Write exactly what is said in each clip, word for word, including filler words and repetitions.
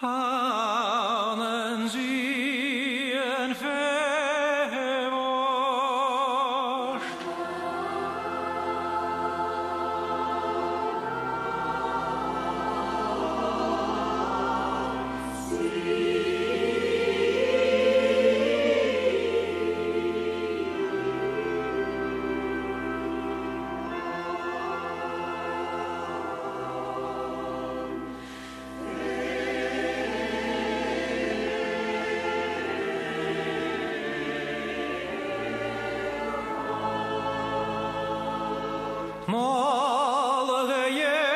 An an sìon feumaidh. Moladh a dh'aogainn.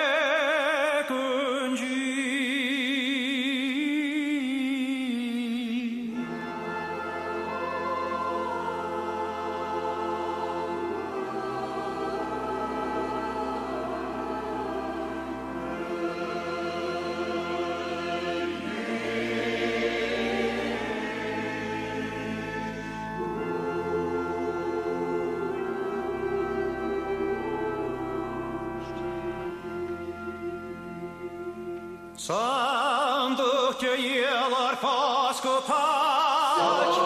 Santuccia iolair Pasgu pàirt.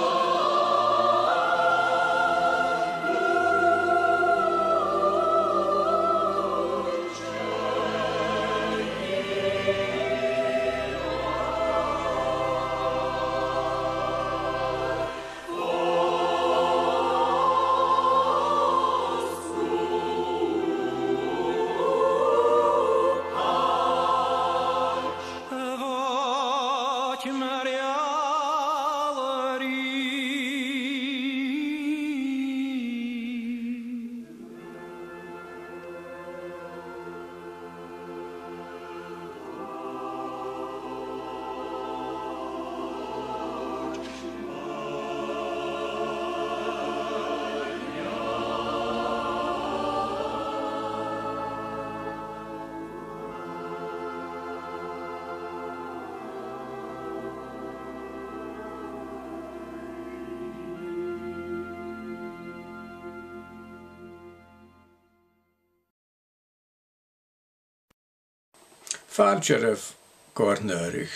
Fàilte oirbh, a chàirdean.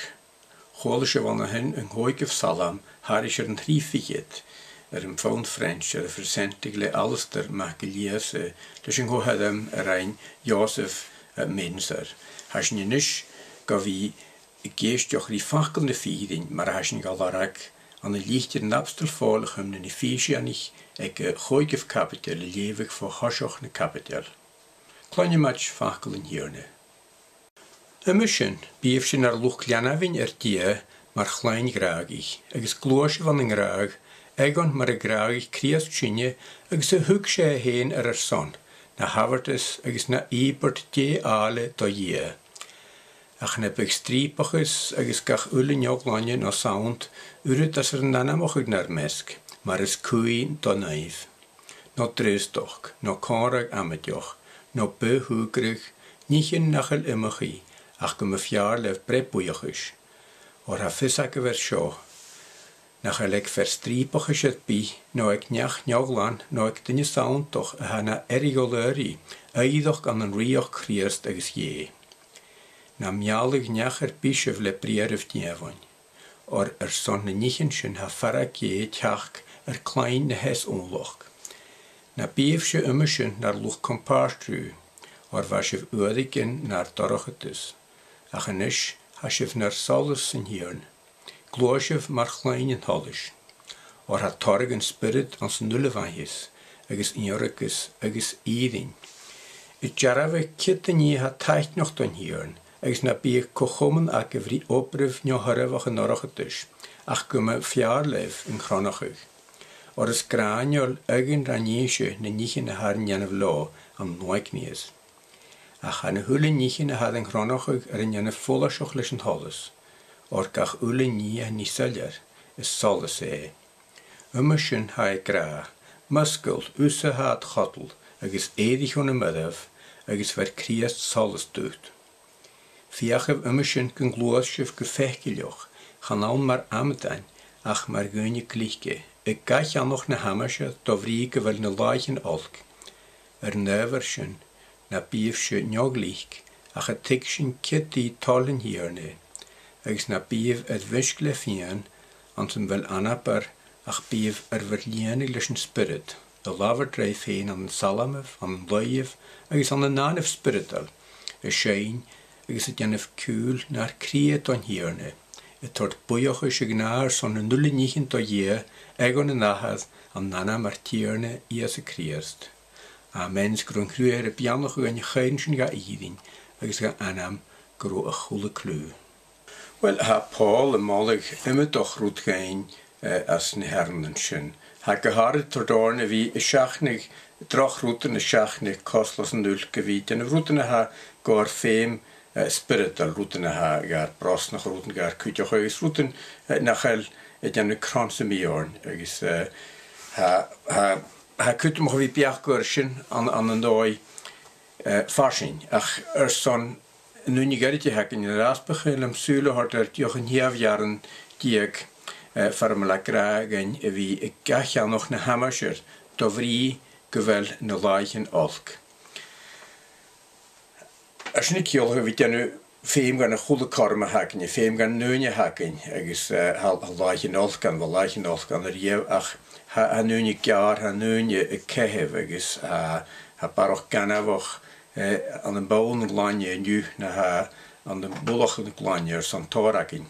Chuala sibh an sin an còigeamh salm thairis air an trì fichead air am fonn French air a bheil presented le Alasdair MacGillÌosa leis a' cho-sheirm a rinn Joseph, eh, Mensor. Tha sinn a-nis gu bhith ag èisteachd ri facal na fìrinn mar a tha sinn ga lorg ann an litir an Abstoil Phòil a chum nan Efìsianaich aig a' chòigeamh caibideil a' leughadh bho thoiseach na caibideil. Cluinnidh sinn facal an Tighearna. Uime sin, bithibh-se nar luchd-leanmhainn air Dia mar chloinn ghràdhaich, agus gluaisibh ann an gràdh, eadhon mar a ghràdhaich Crìosd sinne agus a thug e e fhèin air ar son, na thabhartas agus na ìobairt dè-àile do Dhia. Ach na biodh strìopachas agus gach uile neo-ghlainne no sannt uiread as urrainn anmochadh nar measg, mar as caoidh do naoimh. No dreusadachd, no còmhradh amaideach, no bu shùgradh, nithean nach eil iomchaidh, ach gum bu fheàrr leibh breith buidheachais. Oir tha fios agaibh air seo, nach eil aig fear strìopachais air bith, no aig neach neo-ghlan, no aig duine sanntach a tha na earraidh gu lèir, oighreachd ann an rìoghachd Chrìosd agus Dhè. Na mealladh neach air bith sibh le briathran nèamhainn. Oir airson nan nithean sin tha fearg Dhè teachd air cloinn na h-eas-umhlaich. Na bithibh-se uime sin nar luchd-compàirt riutha, oir bha sibh uaireigin nar dorchadas, ach a-nis tha sibh nar solas san Tighearna. Gluaisibh mar chloinn an t-solais. Oir tha toradh an Spioraid anns an uile mhaitheas, agus iarrtas agus fhìrinn. Dearbhaibh ciod an nì a tha taitneach don Tighearna, agus na biodh co-chomann agaibh ri obraibh neo-thoirbheach an dorchadais, ach gum bu fheàrr leibh an cronachadh. Oir is gràineil aig an ràinig sibh na nithean a tha rin dèanamh leotha an uaigneas. Ach tha na h-uile nithean a tha rin cronachadh air an dèanamh follaiseach leis an t-solas, oir gach uile nì a tha nì soilleir, is solas e. Uime sin tha e ag ràdh, Musgail, thusa a tha ad chodail, agus èirich o na mairbh, agus bheir Crìosd solas dhut. Feuchaibh uime sin gun gluais sibh gu faiceallach, chan ann mar amadain, ach mar dhaoine glice, a' gach-sealladh na h-aimsir do bhrìgh gu bheil na làithean olc. Air an adhbhar sin, na bithibh-se neo-ghlic, ach a' tuigsinn ciod i toil an Tighearna, Agus na bithibh air mhisg leibh fhèin, anns am bheil anabair, ach bithibh air bhur lìonadh leis an Spiorad, a' labhairt ribh fhèin ann an salmaibh, ann an laoidhibh, agus ann an àireamh spioradail, a' seinn agus a' dèanamh ciùil nar cridhe don Tighearna, a' toirt buidheachas 's gnàth airson nan uile nithean do Dhia, aig an Athair, ann an ainm ar Tighearna Ìosa Crìosd. Amen. 'S gun robh an Cruthaighear a' beannachadh dhuinn a' chuid sin dha fhìrinn, agus dha ainm gu robh a h-uile cliù. Uill, tha Pòl a' moladh iomadach rud dhuinn, eh, anns na h-earrannan sin. Tha e gu h-àraid a' toirt oirnn a bhith a' seachnadh droch rudan, a' seachnadh coslas san uilc, a bhith a' dèanamh rudan a tha gar feum, eh, spioradail, rudan a tha gar brosnachadh, rudan gar cuideachadh, agus rudan, eh, nach eil a' dèanamh cron sam bith oirnn, agus, eh, tha, tha, tha e cudromach a bhith beachdachadh air sin ann, ann an dòigh, eh, farsaing, ach airson an ùine ghoirid a th' againn, an-dràsta bu chaomh leam sùil a thoirt air dìreach an t-siathamh rann deug, eh, far am bu mhath leam a ràdh dhuinn a bhith a' ceannach na h-aimsir do bhrìgh gu bheil na làithean olc. Tha sin a' ciallachadh a bhith a' dèanamh feum dhan a h-uile cothrom a th' againn, feum dhan ùine a th' againn, agus, eh, tha, tha làithean olc ann, bha làithean olc ann a-riamh, ach tha, tha an ùine geàrr, tha an ùine a' caitheamh, agus tha, tha barrachd gainmheach, eh, ann am bonn na glainne an-diugh na tha ann am mullach na glainne airson tòrr againn.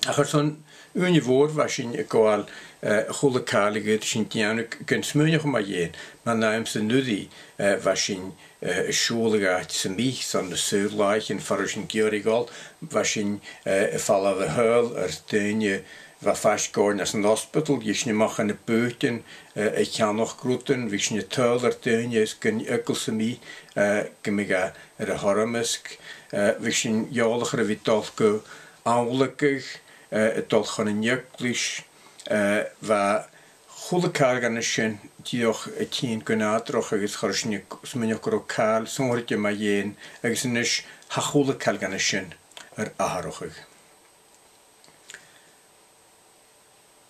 Ach airson ùine mhòr bha sinn a' gabhail, eh, a h-uile càil a dh'fhaodadh sinn dèanamh gun smaoineachadh mu dheidhinn, mar an àm san uiridh, eh, bha sinn, eh, a' siubhal a dh'àite sam bith, son na saor-làithean far an robh sinn ag iarraidh a dhol, bha sinn, eh, a' falbh a thadhal air daoine a bha faisg oirnn anns an ospadal, dh'fheuch sinn a-mach ann am bùithtean, eh, a cheannach rudan, bhiodh sinn a' tadhal air daoine is gun eagal sam bith, eh, gum biodh e air a thoirmeasg, eh, bhiodh sinn eòlach air a bhith a' dol gu amhlaidheachd, eh, a' dol chun an eaglais, eh, bha a h-uile càil dhen a sin dìreach a' tighinn gu nàdarrach agus chuir sinn a' smaoineachadh gu robh càil sònraichte mu dheidhinn, agus a-nis tha a h-uile càil dhen a sin air atharrachadh.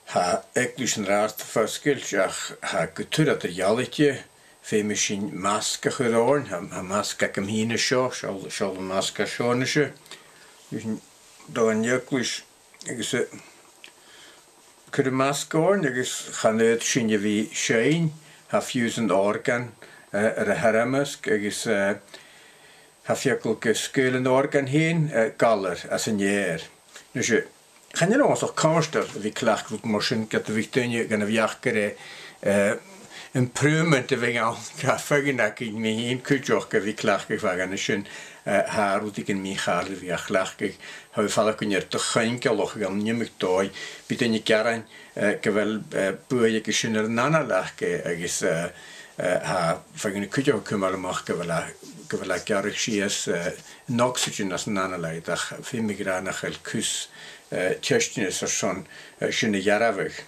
Tha eaglaisean an-dràsta fosgailte, ach tha gu tur eadar-dhealaichte, feumaidh sinn masg a chur oirnn, tha, tha masg agam fhìn an seo, seall, seall am masg a tha seo a-nise. Bidh sinn a' dol dhan eaglais agus, eh, cur am masg oirnn agus chan fhaod sinn a bhith a' seinn, tha fiù 's an organ, eh, air a thoirmeasg agus, eh, tha feagal gu sgaoil an organ fhèin, eh, galar às an fheòil. Nise, chan eil e uabhasach comhartail a bhith a' cleachdadh rud mar sin, ged a bhiodh daoine dhen a' bheachd gur e, eh, improvement a bhiodh ann, ged a bhiodh againn, mi fhìn cuideachd, a bhith a' cleachdadh feadhainn dhen a sin, eh, tha rudeigin mì-chàilear a bhith ga chleachdadh. Tha mi a' faireachdainn air do choingealachadh ann an iomadh dòigh, bidh daoine a' gearain, eh, gu bheil, eh, buaidh aige sin air an anail aca, agus, eh, eh, tha feadhainn cuideachd a' cumail a-mach gu bheil e, gu bheil e a' gearradh sìos, eh, an oxygen às an anail agad, ach feumaidh mi ràdh nach eil cus, eh, teisteanas airson, eh, sin a dhearbhadh.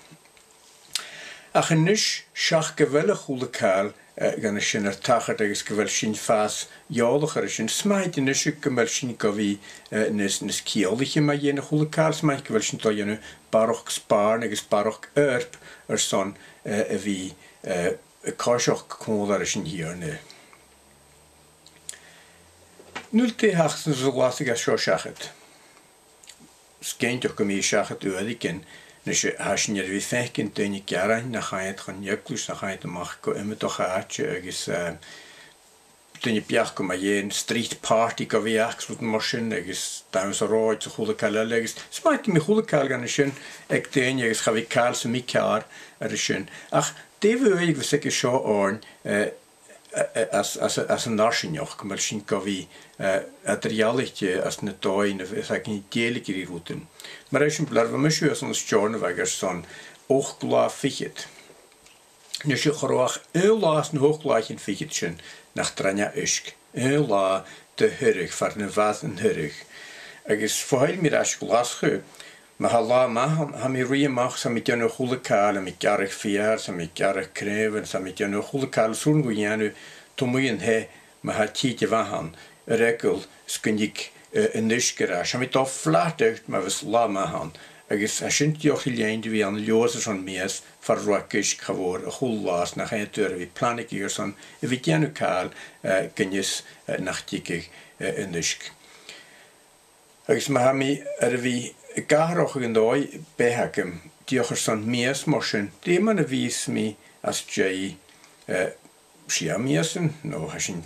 Ach a-nis, seach gu bheil a h-uile càil, eh, dhen a sin air tachairt agus gu bheil sinn a' fàs eòlach air a sin, 's mathaid a-nis gu bheil sinn gu bhith, eh, nas, nas ciallaiche mu dheidhinn a h-uile càil, 's mathaid gu bheil sinn a' dol a dhèanamh barrachd spàirn agus barrachd oidhirp airson, eh, a bhith, eh, a' coiseachd còmhla ris an Tighearna. An fhuil thu a' tuigsinn a' ghlasadh seo seachad? 'S cinnteach gum bi seachad uaireigin, nise, tha sinn air a bhith a' faicinn daoine a' gearain nach fhaigh iad chun eaglais, nach fhaigh iad a-mach gu iomadach àite agus, eh, daoine a' beachdachadh mu dheidhinn street party gu bhith aca, 's rudan mar sin, agus dannsa air an rathad 's a h-uile càil eile, agus 's mathaid gum bi a h-uile càil dhen a sin aig daoine agus cha bhi càil sam bith ceàrr air a sin. Ach dè bh' uair a bhios aige seo oirnn, eh, a-, a-, às, às, às an fharsaingeachd, gu bheil sinn gu bhith, eh, eadar-dhealaichte anns na dòighean a bhios againn a' dèiligeadh ri rudan. Mar eisimpleir, bha mise shuas ann an Steòrnabhagh airson ochd latha fichead. Nise, cha robh ach aon latha às na h-ochd làithean fichead sin nach do rinn e uisg. Aon latha de thuradh, far na bha an turadh. Agus bho thoil mi air ais a Ghlaschu, ma tha latha math ann, tha mi a' ruith a-mach, 's tha mi a' dèanamh a h-uile càil, tha mi a' gearradh feur, 's tha mi a' gearradh cnàmhan, 's tha mi a' dèanamh a h-uile càil as urrainn dhomh a dhèanamh, tha mi an taigh, ma tha tìde mhath ann, air eagal 's gun tig, eh, an uisge air ais. Tha mi a' dol flat out ma bhios latha math ann. Agus tha sin dìreach ri linn de bhith ann an Leòdhas airson mìos, far an robh uisge cha mhòr a h-uile latha, 's nach fhaigheadh tu air a bhith a' planaigeadh airson a bhith a' dèanamh càil, eh, gun fhios, eh, nach tigeadh, eh, an uisge. Agus ma tha mi air a bhith ag atharrachadh an dòigh-beatha agam, dìreach airson mìos mar sin, dè mar a bhios mi às dèidh, eh, sia mìosan, no tha sin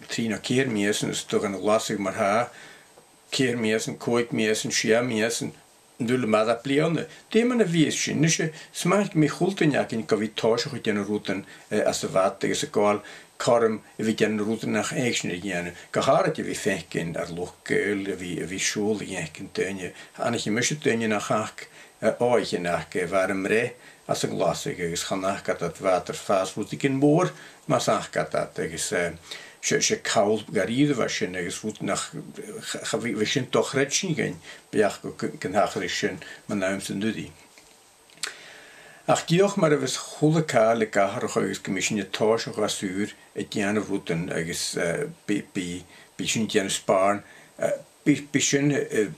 trì no ceithir mìosan, is dòcha, a' glasadh mar-thà, ceithir mìosan, còig mìosan, sia mìosan, an dùil am ath bhliadhna. Dè mar a bhios sin? Nise, 's mathaid gum bi a h-uile duine againn gu bhith a' tòiseachadh a' dèanamh rudan, eh, às a' bhad agus a' gabhail cothrom a bhith a' dèanamh na rudan nach eil sinn air a dhèanamh. Gu h-àraid a bhith a' faicinn ar luchd-sgoil, a bhith, a bhith a' siubhal a dh'fhaicinn daoine. Aithnichidh mise daoine nach fhaca, eh, òighean aca, eh, a bha air am breith às a' ghlasadh agus chan fhaca iad iad, bha iad air fàs rudeigin mòr mas fhaca iad iad agus, eh, 's e, 's e call dha-rìribh a bha sin agus rud nach, cha, cha bhi, bha sin a' do-chreidsinn dhuinn, b' fheudar gun, gun tachradh sin mun àm san-uiridh. Ach dìreach mar a bhios a h-uile càil ag atharrachadh agus gum bi sinn a' tòiseachadh às ùr a' dèanamh rudan agus, eh, bidh, bidh, bidh sinn a' dèanamh spàirn, eh, bidh, bidh sin, eh,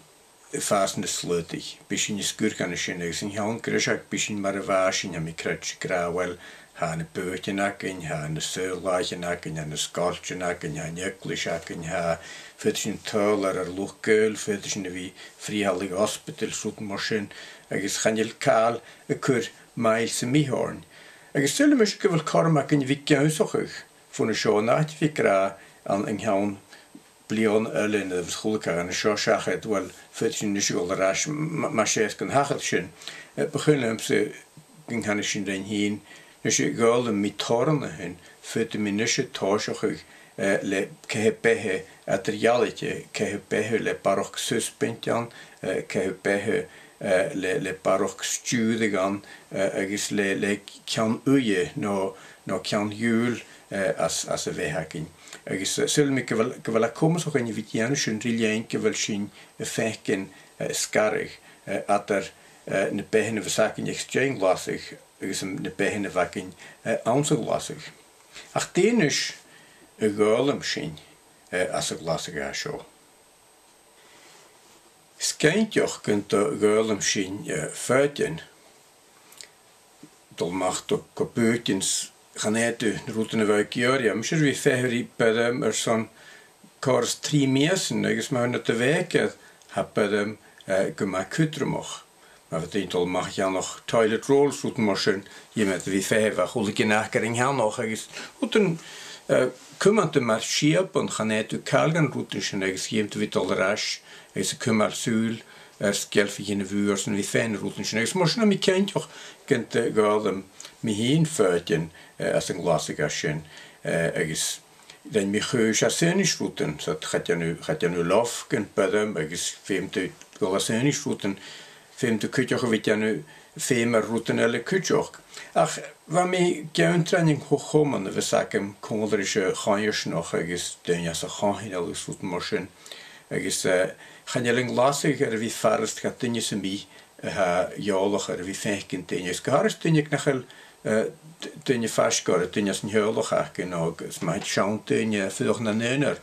a' fàs nas slaodaiche. Bidh sinn a' sgur gu na sin agus an ceann greiseag bidh sinn mar a bha sinn, tha mi a' creidsinn, ag ràdh, uill, tha na bùithtean againn, tha na saor-làithean againn, tha na sgoiltean againn, tha an eaglais againn, tha, faodaidh sinn tadhal air ar luchd-sgoil, faodaidh sinn a bhith a' frithealadh ospadal, 's rudan mar sin, agus chan eil càil a' cur maill sam bith oirnn. Agus saoilidh mise gu bheil cothrom againn a bhith ag ionnsachadh bhon a seo, an àite a bhith ag ràdh an, an ceann bliadhna eile no a h-uile càil an seo seachad, uill, faodaidh sinn a-nis a dhol air ais, m-, mas e 's gun tachradh sin. Eh, bu chaomh leamsa gun canadh sinn rinn fhìn, nise, dh'fhoghlaim mi tòrr an sin, faodaidh mi a-nis tòiseachadh, eh, le caitheamh-beatha eadar-dhealaichte, caitheamh-beatha le barrachd susbaint ann, eh, caitheamh-beatha, eh, le, le barrachd stiùireadh ann, eh, agus le, le ceann-uidhe no, no ceann-iùil, eh, às, às a' bheatha againn. Agus, eh, saoilidh mi gu bheil, gu bheil e comasach dhuinn a bhith a' dèanamh sin ri linn gu bheil sinn a' faicinn, eh, sgaradh, eh, eadar, eh, na beathannan a bhios againn às dèidh an glasaidh agus an, na beathannan a bh' againn, eh, anns a' ghlasadh. Ach dè a-nis a dh'fhoghlaim sinn, eh, às a' ghlasadh a tha seo? 'S cinnteach gun do dh'fhoghlaim sinn, eh, foighidinn, dol a-mach do, gu bùithtean 's chan fhaigheadh tu na rudan a bha thu ag iarraidh. Mise air a bhith a' feitheamh ri boiream airson còrr is trì mìosan agus mar a tha mi a' faicinn, tha boiream, eh, gu math cudromach. Ma bha daoine a' dol a-mach a cheannach toilet roll 's rudan mar sin, dh'fheumadh iad a bhith a' feitheamh a h-uile gin aca air an ceannach agus rudan, eh, cumanta mar siabann, chan fhaigheadh tu càil dha na rudan sin agus dh'fheumadh tu a bhith a' dol air ais agus a' cumail sùil air sgeilpichean a' bhùth airson a bhith a' faighinn na rudan sin. Agus mar sin tha mi cinnteach gun do dh'fhoghlaim mi fhìn foighidinn, eh, às a' ghlasadh a tha sin, eh, agus rinn mi a' chùis às aonais rudan, so cha dèan thu, cha dèan thu lof gun boiream agus feumaidh tu a dhol às aonais rudan, feumaidh tu cuideachd a bhith a' dèanamh feum air rudan eile cuideachd. Ach bha mi ag ionndrainn an co-chomann a bhios agam còmhla ris a' choimhearsnachd agus daoine às a' choitheanal agus rudan mar sin. Agus, eh, chan eil an glasadh air a bhith furasta do dhuine sam bith a tha eòlach air a bhith a' faicinn daoine. Is gu h-àraidh daoine aig nach eil, eh, d-, daoine faisg orra, daoine às an teaghlach aca, no agus ma tha seann daoine a' fuireach nan aonar,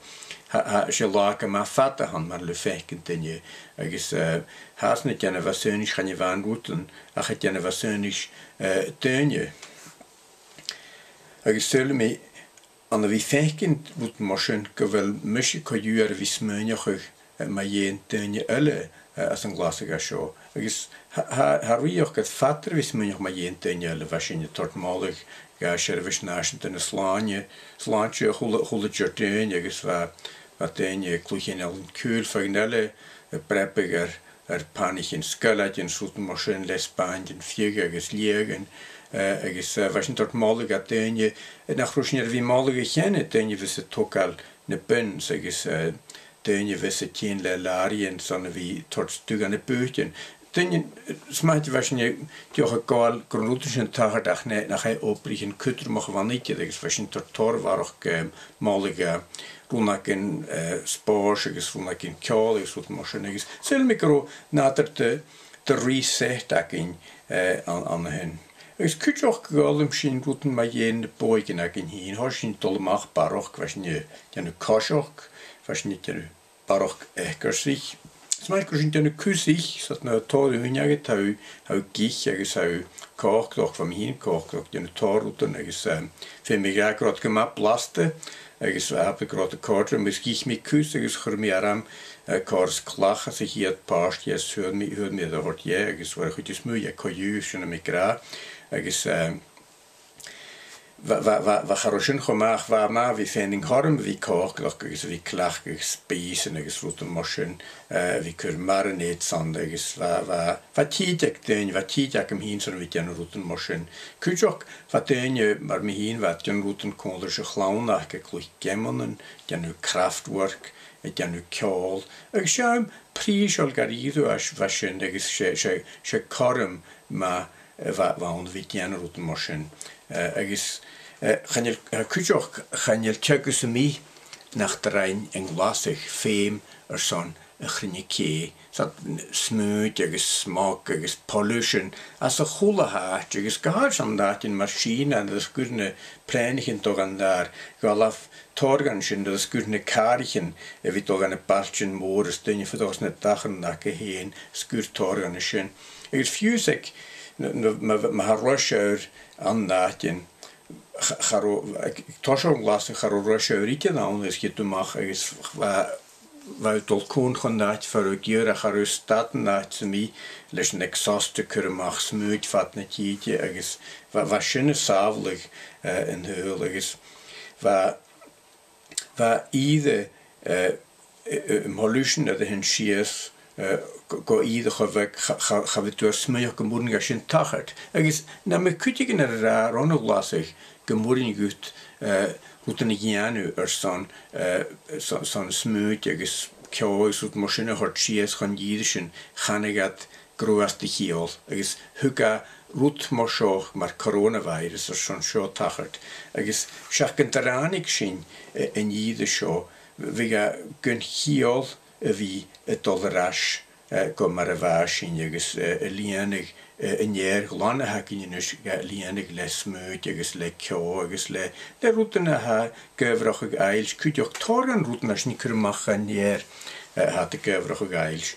tha, tha, 's e latha gu math fada a th' ann mar a bheil thu a' faicinn daoine. Agus, eh, tha iadsan a' dèanamh às aonais chan e a-mhàin rudan, ach a' dèanamh às aonais, eh, daoine. Agus saoilidh mi, ann a bhith a' faicinn rudan mar sin, gu bheil mise co-dhiù air a bhith a' smaoineachadh, eh, mu dheidhinn daoine eile, eh, às a' ghlasadh a tha seo. Agus tha, tha, tha e rìoghachd fada air a bhith a' smaoineachadh mu dheidhinn daoine eile. Bha sinne a' toirt moladh dha Seirbheis Nàiseanta na Slàine, Slàinte a h-uile, a h-uile Diardaoin, agus bha, bha daoine a' cluich an Eilean Ciùil, feadhainn eile a' breabadh air, air pànaichean sgoilearan 's rudan mar sin le spàin den fhiodh agus liagan, eh, agus, eh, bha sinn a' toirt moladh dha daoine, eh, nach robh sinn air a bhith a' moladh a cheana, daoine a bhios a' togail na bins agus, eh, daoine a bhios a' tighinn le làraidhean 's ann a bhith a' toirt stuth dha na bùithtean. Daoine, eh, 's mathaid a bha sinn, eh, dìreach a' gabhail gun robh rudan sin a' tachairt ach ne, nach e obraichean cudromach a bh' ann idir, agus bha sinn a' toirt tòrr a bharrachd, eh, moladh dha rionnagan, eh, spòrs agus rionnagan ceòl agus rudan mar sin. Agus saoilidh mi gun robh nàdar de, de reset againn, eh, ann, ann a shin. Agus cuideachd dh'fhoghlaim sinn rudan mu dheidhinn na bodhaigean againn fhìn. Thòisich sinn a' dol a-mach barrachd, bha sinn a' dèanamh coiseachd, bha sinn a' dèanamh barrachd eacarsaich, Is mar gun robh sinn a' dèanamh cusaich, 's iad na tòrr ùine agad, tha thu, tha thu ag ithe agus tha thu còcaireachd, bha mi fhìn còcaireachd, a' dèanamh tòrr rudan agus, em, feumaidh mi ràdh gun robh iad gu math blasta agus bha e gu math còrdadh rium, agus dh'ith mi cus agus chuir mi orm, eh, còrr is clach anns a' chiad pàirt dheth, is fhuair mi, fhuair mi air a thoirt dheth agus bha a' chuid as motha dheth co-dhiù, sin a tha mi ag ràdh. Agus, em, bha, bha, bha, bha, cha robh sin cho math, bha e math a bhith a' faighinn an cothrom a bhith còcaireachd agus a bhith a' cleachdadh spèisean agus rudan mar sin, eh, a bhith a' cur marinades ann agus bha, bha, bha tìde aig daoine, bha tìde agam fhìn airson a bhith a' dèanamh rudan mar sin. Cuideachd, bha daoine mar mi fhìn, bha iad a' dèanamh rudan còmhla ris a' chlann aca, a' cluich geamannan, a' dèanamh craft work, a' dèanamh ceòl, agus 's e àm prìseil gu dearbh a bha sin, agus 's e, 's e, 's e cothrom math a bha, bha ann a bhith a' dèanamh rudan mar sin. Eh, agus, eh, chan eil, eh, cuideachd, chan eil teagamh sam bith nach do rinn an glasadh feum airson a' chruinne-cè, 's e smùid agus smog agus pollution anns a h-uile h-àite, agus gu h-àraidh ann an àitean mar Sìona, nuair a sguir na prànaichean dol dhan adhar, dh'fhalbh tòrr dhen sin, nuair a sguir na càraichean a bhith a' dol dha na bailtean mòra, is daoine a' fuireach anns na dachan aca fhèin, sguir tòrr dhen sin. Agus fiù 's aig, n-, n-, ma, ma tha rush hour ann an àitean, cha, cha robh, aig, aig toiseach an glasaidh cha robh rush hour idir ann, is dh'fheumadh tu a-mach agus bha, bha thu a' dol còmhla chun an àite far an robh iad, ach cha robh stad an àite sam bith leis an exhaust a' cur a-mach smùid fad na tìde, agus bha, bha sin a' sàbhaladh, eh, an t-saoghail, agus bha, bha ìre, eh, eh, eh, am pollution a' tighinn sìos, eh, gu, gu ìre cho beag, cha, cha, cha bhi thu air smaoineachadh gum b' urrainn dha sin tachairt. Agus nam biodh cuideigin air a ràdh ron a' ghlasadh gum b' urrainn dhut, eh, rudan a dhèanamh airson, eh, son, son smùid agus ceò agus rud mar sin a thoirt sìos chun an ìre sin, chanadh iad gun robh e às do chiall, agus thug e rud mar seo mar coronavirus airson seo tachairt. Agus seach gun do ràinig sinn, eh, an ìre seo, bhiodh e gun chiall a bhith a' dol air ais, eh, gu mar a bha sinn agus, eh, a' lìonadh, eh, an fheòil ghlan a th' againn a-nis, eh, a' lìonadh le smùid agus le ceò agus le, le rudan a tha ag adhbharachadh aillse, cuideachd tòrr dhen rudan a tha sinn a' cur a-mach dhan fheòil, eh, a tha iad ag adhbharachadh aillse.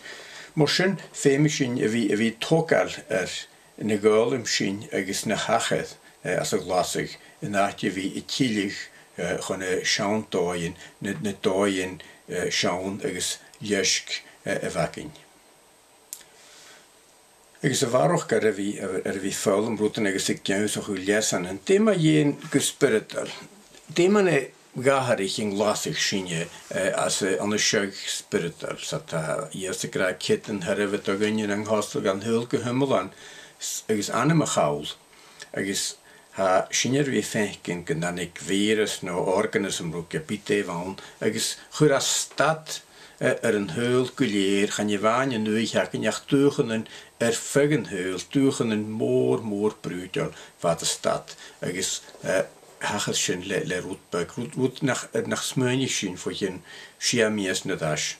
Mar sin, feumaidh sinn a bhith, a bhith a' togail air na dh'fhoghlaim sinn agus na thachair, eh, às a' ghlasadh, an àite a bhith a' tilleadh, eh, chun na seann dòighean, na, na dòighean, eh, seann agus leisg, eh, a bh' againn. Agus a bharrachd air a bhith, air a bhith a' foghlam rudan agus ag ionnsachadh leasanan, dè mu dheidhinn gu spioradail? Dè mu na dh'atharraich an glasadh sinne, eh, às a, ann an seagh spioradail? 'S tha Ìosa ag ràdh, ceud an tairbhe do dhuine nan cosg an t-saoghal gu h-iomlan, s-, agus anam a chall. Agus tha sinne air a bhith a' faicinn gun tàinig virus no organism rud ge bith dè bh' ann, agus chuir e stad, eh, air an t-saoghal gu lèir, chan e a-mhàin an dùthaich againn ach dùthchannan air feadh an t-saoghail, dùthchannan mòr, mòr brùideil, bha iad a' stad. Agus, eh, thachair sin le, le rud beag, rud, rud nach, nach smaoinich sinn bho chionn sia mìosan air ais.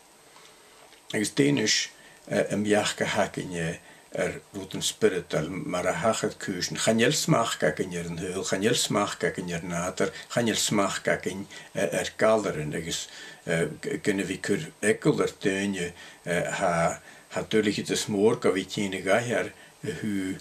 Agus dè a-nis, eh, am beachd a th' againne air rudan spioradail mar a thachair cùisean? Chan eil smachd againn air an t-saoghal, chan eil smachd againn air nàdar, chan eil smachd againn, eh, air galairean, agus, eh, g-, gun a bhith a' cur eagal air daoine, eh, tha, tha duilgheadas mòr gu bhith a' tighinn a dh'aithghearr a thaobh,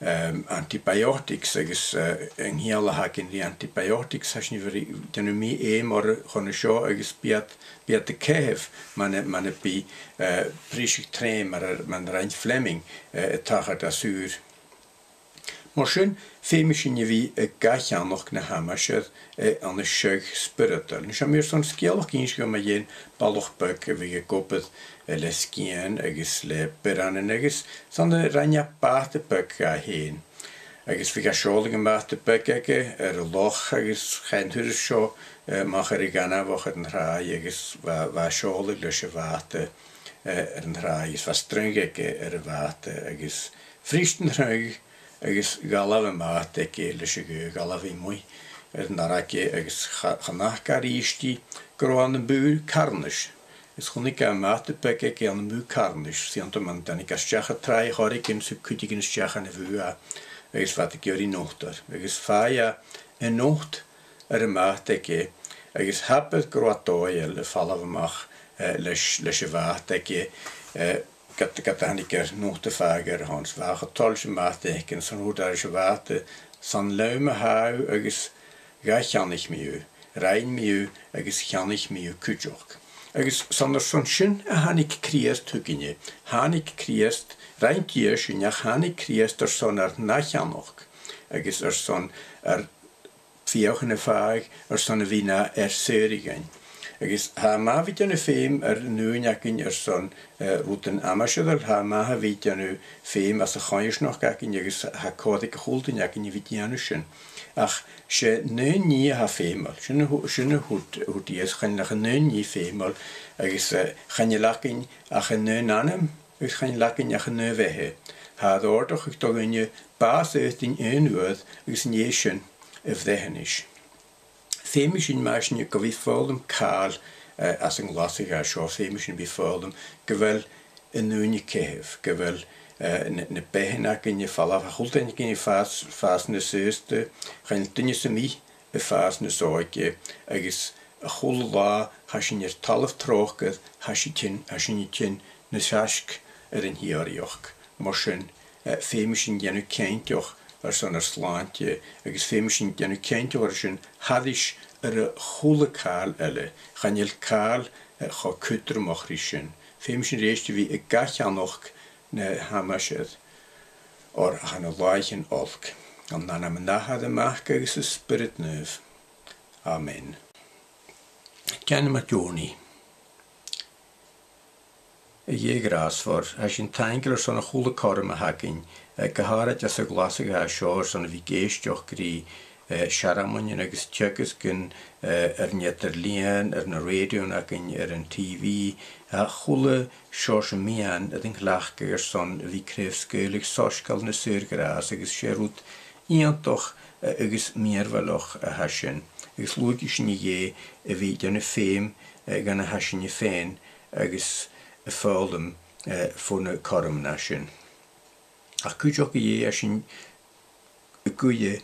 em, antibiotics agus, eh, an ciall a th' againn ri antibiotics, tha sinn a' dèanamh mì-fheum orra chun a seo agus bidh iad, bidh iad a' caitheamh mura, mura bi, eh, briseadh-treun mar a, mar a rinn Fleming, eh, a' tachairt às ùr. Mar sin, feumaidh sinn a bhith a' gach ceannach na h-aimsir, eh, ann an seagh spioradail. Nise, tha mi airson sgeulachd innse dhuibh mu dheidhinn balach beag a bhiodh ag obair, eh, le sgian agus le bioranan agus 's ann a rinn e bàta beag dha fhèin. Agus bhiodh e a' seòladh am bàta beag aige air an loch agus chaidh an turas seo, eh, a-mach air a' ghainmheach air an tràigh agus bha, bha e a' seòladh leis a' bhàta, eh, air an tràigh, is bha sreang aige air a' bhàta agus bhrist an t-sreang agus dh'fhalbh am bàta aige leis a' ghaoth, dh'fhalbh e a-muigh air an fharraige agus cha, chan fhaca e a-rithist i gu robh e ann am bùth carnais. Is chunnaic e am bàta beag aige ann am bùth carnais, 's iongantach mar a thàinig e a-steach à tràigh air choreigin 's thug cuideigin a-steach ann a bhùth e, agus bha iad ag iarraidh not air. Agus chaidh e a not air am bàta aige, Agus tha e gu robh e dòigheil a' falbh a-mach, eh, leis, leis a' bhàta aige, eh, ged, ged a thàinig e air nucht a' phàigheadh air a shon, 's bha e cho toilichte am bàta fhaicinn, 's ann a thuirt e ris a' bhàta, 'S ann leam a tha thu agus dha cheannaich mi thu, rinn mi thu agus cheannaich mi thu cuideachd. Agus 's ann airson sin a thàinig Crìosd thugainne. Thàinig Crìosd, rinn Dia sin, ach thàinig Crìosd airson ar n-ath-cheannachd, agus airson ar fiachan a phàigheadh, airson a bhith na fhear-saoraidh againn. Agus tha e math a bhith a' dèanamh feum air an ùine againn airson, eh, rudan aimsireil, tha e math a bhith a' dèanamh feum anns a' choimhearsnachd againn, agus tha còir aig a h-uile duine againn a bhith a' dèanamh sin. Ach 's e an aon nì a tha feumail, sin a thu-, sin a thuirt, thuirt Ìosa, chan eil ach an aon nì feumail, agus, eh, chan eil againn ach an aon anam, agus chan eil againn ach an aon bheatha. Tha e air òrdachadh do dhuine bàs fhaighinn aon uair agus an dèidh sin a bhreithiúnas. Feumaidh sinn, mar sin, gu bhith a' foghlam càil, eh, anns a' ghlasadh a tha seo, feumaidh sinn a bhith a' foghlam gu bheil an ùine a' caitheamh, gu bheil, eh, na, na beathannan againn a' falbh, a h-uile duine againn a' fàs, fàs nas aosta, chan eil duine sam bith a' fàs nas òige, agus a h-uile latha tha sinn air talamh tròcair, tha sinn a' tighinn, tha sinn a' tighinn nas fhaisge air an t-sìorraidheachd. Mar sin, eh, feumaidh sinn dèanamh cinnteach airson ar slàinte, agus feumaidh sinn dèanamh cinnteach air sin thairis air a h-uile càil eile. Chan eil càil, eh, cho cudromach ri sin. Feumaidh sinn a-rithist a bhith ag ath-cheannach na h-aimsir, oir tha na làithean olc. Ann an ainm an Athar, a' Mhic agus an Spioraid Naoimh. Amen. Dèanamaid ùrnaigh. A Dhè ghràsmhoir, tha sinn taingeil airson a h-uile cothrom a th' againn, eh, gu h-àraid anns a' ghlasadh a tha seo airson a bhith ag èisteachd ri, eh, searmonaidhean agus teagasgan, eh, air an eadar-lìon, air na rèidiothan againn, air an T V, a h-uile seòrsa meadhan air an cleachdadh airson a bhith craobh-sgaoileadh soisgeul na saor-ghràs, agus 's e rud iongantach, eh, agus mìorbhaileach a tha sin. Agus luaigidh sinn, a Dhè, a bhith a' dèanamh feum, eh, dhan a tha sinne fhèin, agus a' foghlam, eh, fo na cothroman sin. Ach cuideachd, a Dhè, tha sinn a' guidhe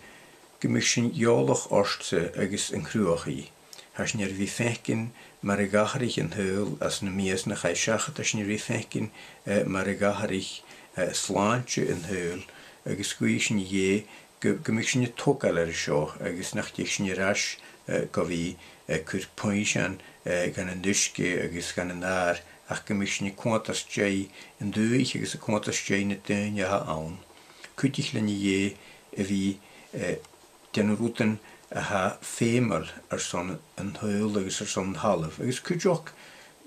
gum bi sinn eòlach ortsa agus an cruthachadh. Tha sinn air a bhith a' faicinn mar a dh'atharraich an t-saoghal anns na mìosan a chaidh seachad, tha sinn air a bhith a' faicinn, eh, mar a dh'atharraich, eh, slàinte an t-saoghail, agus guidhidh sinn, a Dhè, gu, gum bi sinn a' togail air seo, agus nach tig sinn air ais, eh, gu bhith, eh, a' cur puinnsean, eh, dhan an uisge agus dhan an adhar, ach gum bi sinn a' coimhead às dèidh an dùthaich agus a' coimhead às dèidh na daoine a tha ann. Cuidich leinn, a Dhè, a bhith, eh, dèanamh rudan a tha feumail airson an t-saoghail agus airson an talamh. Agus cuideachd,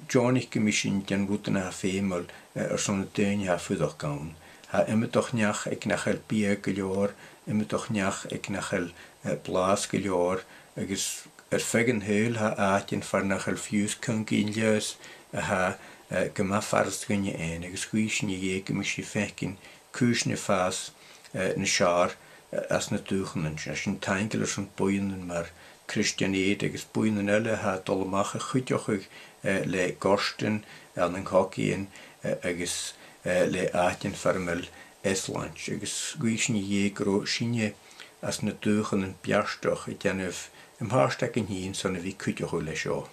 deònaich gum bi sinn a' dèanamh rudan a tha feumail, eh, airson na daoine a tha a' fuireach ann. Tha iomadach neach aig nach eil biadh gu leòr, iomadach neach aig nach eil, eh, blàths gu leòr, agus air feadh an t-saoghail tha àitean far nach eil fiù 's cungaidhean-leigheas a tha, eh, gu math furasta dhuinne fhèin, agus guidhidh sinn, a Dhè, gum bi sinn a' faicinn cùisean a' fàs, eh, nas fheàrr, eh, anns na dùthchannan sin. Tha sinn taingeil airson buidhnean mar Christian Aid agus buidhnean eile a tha a' dol a-mach a chuideachadh, eh, le goirtean ann an cogaidhean, eh, agus, eh, le àitean far am bheil euslaint. Agus guidhidh sinn, a Dhè, gun robh sinne anns na dùthchannan beartach a' dèanamh am pàirt againn fhìn son a bhith a' cuideachadh le seo.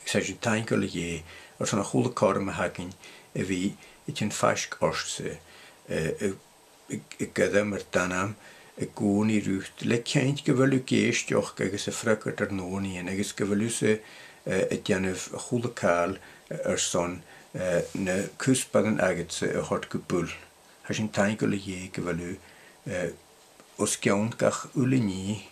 Agus tha sinn taingeil, a Dhè, airson a h-uile cothrom a th' againn a bhith a' tighinn faisg ortsa, eh, a, a, a' gairm ar d' ainm, a' guidhe riut, le cinnt gu bheil thu ag èisteachd agus a' freagairt ar n-ùrnaighean, agus gu bheil thusa, eh, a' dèanamh a h-uile càil, eh, airson, eh, na cuspairean agadsa a thoirt gu buil. Tha sinn taingeil, a Dhè, gu bheil thu, eh, os cionn gach uile nì,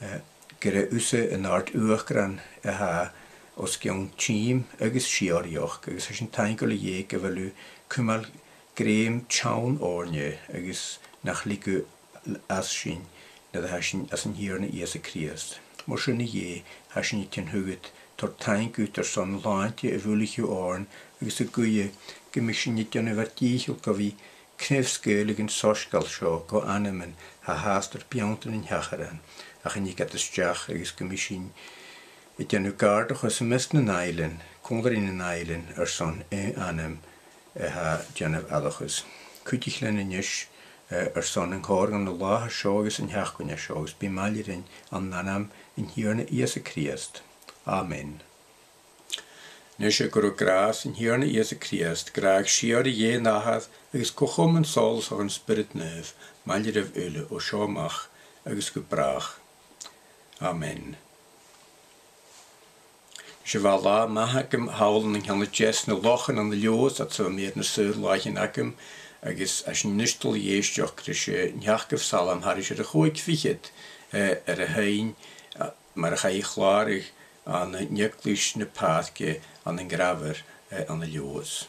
eh, gur e thusa an àrd-uachdaran a tha os cionn tìm agus sìorraidheachd, agus tha sinn taingeil, a Dhè, gu bheil thu a' cumail grèim teann oirnne agus nach leig thu às sinn nuair a tha sinn anns an Tighearna Ìosa Crìosd. Mar sin, a Dhè, tha sinn a' tighinn thugad, toirt taing dhut airson an t-slàinte a bhuilich thu oirnn, agus a' guidhe gum bi sinn a' dèanamh ar dìcheall gu bhith craobh-sgaoileadh an soisgeil seo gu anaman a tha fhathast air beanntan an t-seachrain, ach a nì gad a-steach, agus gum bi sinn a' dèanamh gàirdeachas am measg nan ainglean, còmhla ri nan ainglean, airson aon anam a tha a' dèanamh aithreachas. Cuidich leinn a-nis, eh, airson an còrr dhen an latha seo agus an t-seachdain seo, agus bi maille rinn ann an ainm an Tighearna Ìosa Crìosd. Amen. Nise, gu robh gràs an Tighearna Ìosa Crìosd, gràdh sìorraidh Dhè an Athar agus co-chomann sòlasach an Spioraid Naoimh, maille ribh uile o seo a-mach agus gu bràth. Amen. Nise, bha latha math agam thall ann an ceann a deas na Lochan ann an Leòdhas, fhad 's a bha mi air na saor-làithean agam, agus tha sinn a-nis a' dol a dh'èisteachd ris an t-seachdamh salm thairis air a' chòig fichead, eh, air a sheinn, eh, mar a chaidh a chlàradh ann an Eaglais na Pàirce ann an Grabhar, eh, ann an Leòdhas.